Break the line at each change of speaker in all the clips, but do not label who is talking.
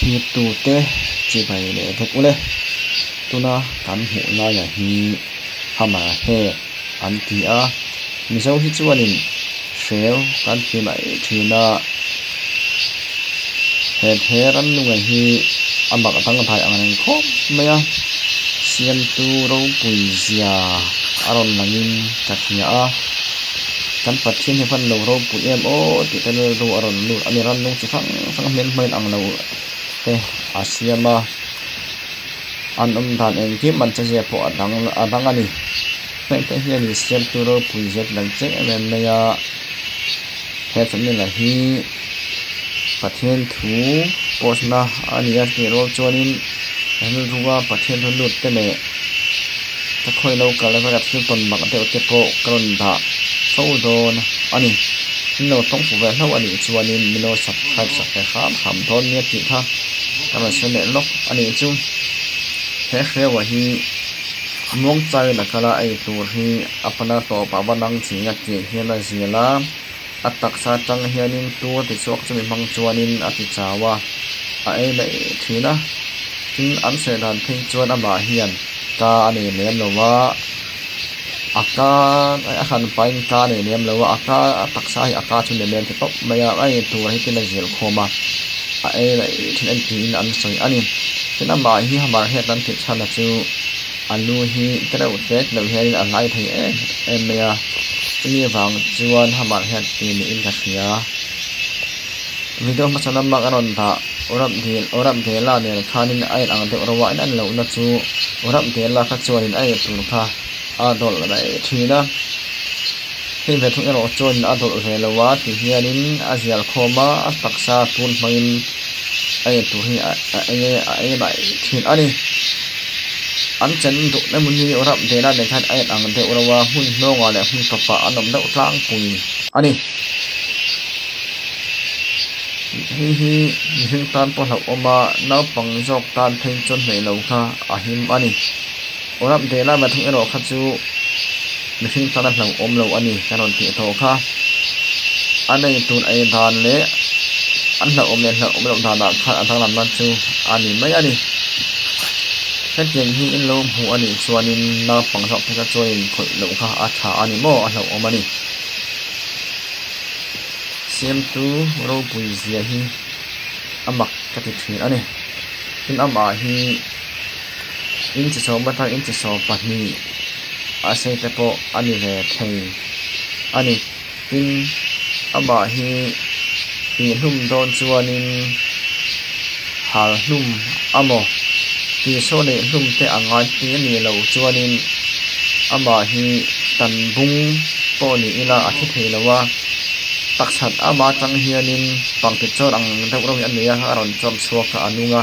Thlirtute chibai leh vek ule. Tuna kan hmuh laiah hi hammerhead an ti a, Mizo hi chuanin hreu kan ti mai thin a, he he ramnunga hi a mak dangdai ang reng khawp mai a, siamtu ropui zia a rawn langin ka hria a, kan Pathian hi hman lo ropui em aw tih te rilru a rawn lut a ni, ramnung chi hrang hrang hmel hmel ang lo te a siam a, an awm dan engkim an che zia pawh a dang a dang a ni. Heng te hian in siamtu ropui zet lang chiang em em mai a, he channel ah hi Pathian thu post na a ni a tih rual chuanin rilrua Pathian thu lut te leh ka khawi lo kal vek a thil tawn mak deuh te pawh ka rawn dah fo dawn a ni. Min lo tawng fuh ve hlauh a nih chuanin min lo subscribe sak ve hram hram dawn nia tih kha ka rawn sawi leh lawk a nih chu. He hreuah hi. Muangchai lakala ei tur hi a pana tawpah va lang ching a tih hian a zial a, a taksa atang hianin tur ti chhuak chumi hmang chuanin a ti chau a, a ei mai thin a, tin an sawi dan phei chuan amah hian ka a nei lem lo a, a ka a hran pahin ka a nei lem lo a, a ka a taksa hi a ka chu ni lem ta tawp mai a, a ei tur hi tin a zial khawm a, a ei mai thin a ni tiin an sawi a ni. Tin amah hi hammerhead an tih chhan a chu a lu hi tereuh tet loh hianin a hlai thei em em mai a, chumi avang chuan hammerhead tih niin ka hria. Video hmasa lama ka rawn dah Urap dil Urap Dela nen khanin a in ang deuh reuh a, in an lohna chu Urap Dela kha chuanin a ei tur kha a dawlh mai thin a, hei ve thung erawh chuanin a dawlh ve lo a ti hianin a zial khawm a, a taksa tun hmangin a ei tur hi a ei a ei mai thin a ni. An chen duh emaw ni Urap Dela nen khan a in ang deuh reuh a, hmun hnawngah leh hmun tawpah an awm deuh tlangpui a ni. Hei hi mihring tan pawh hlauhawm a, naupang zawk tan phei chuan hnaih lo kha a him a ni. Awrap deh lai mathung erawh kha chu mihring tana hlauhawm lo a ni ka rawn tih tawh kha. A nei tur ei dan leh an hlauhawm leh hlauhawm loh danah khan a danglamna chu a ni mai a ni. Hetiang hi in lo hmuh a nih chuanin naupang zawk phei kha chuanin khawih loh kha a tha a ni maw a hlauhawm a ni. Siamtu ropui zia hi a mak ka ti thin a ni. Tin amah hi inchi sawm atang inchi 12 a sei te pawh a ni ve thei a ni. Tin amah hi tihhlum dawn chuanin hal hlum amaw tihsaw neih hlum te a ngai tih a nih loh chuanin amah hi tan bung pawh ni ila a thi thei lo a, takchhat amah atang hianin pangti chawr ang deuh reuh hi a nei a, a rawn chawr chhuak a a nung a,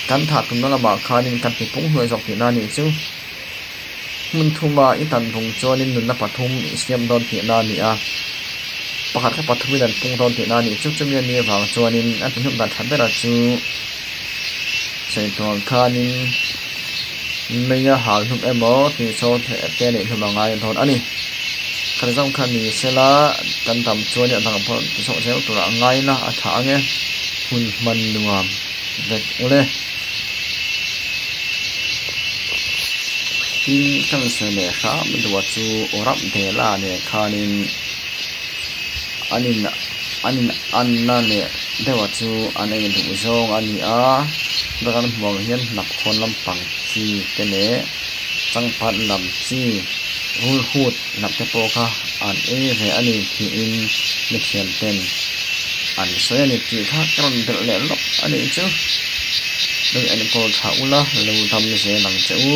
kan thah tumna lamah khanin kan ti pung hnuai zawk tihna a nih chu. Hmun thuma i tan bung chuanin nunna pathum i siam dawn tihna a ni a, pakhat kha pathumin an pung dawn tihna a nih chu. Chumi a nih avang chuanin a ti hnuk dan tha bera chu sawi tur khanin mei a hal hnum emaw tih saw te neih hnum a ngai dawn a ni. Khat zawng kha ni sela kan dam chuanin a dang pawh ti chhoh zel turah a ngai na a tha ang e, hun hman nuam vek ule. Tin ka rawn sawi leh hram duh a chu Urap Dela nen khanin an in an in anna leh deuh a chu an ei duh zawng a ni a, bakah an hmuh ang hian hnapkhawn lampang chi te leh changpat lam chi rulhut lam te pawh kha an ei ve a ni tiin mithiam ten an sawi a ni tih kha ka rawn belh leh lawk a nih chu. Lo enkawl tha ula lo dam zel ang che u.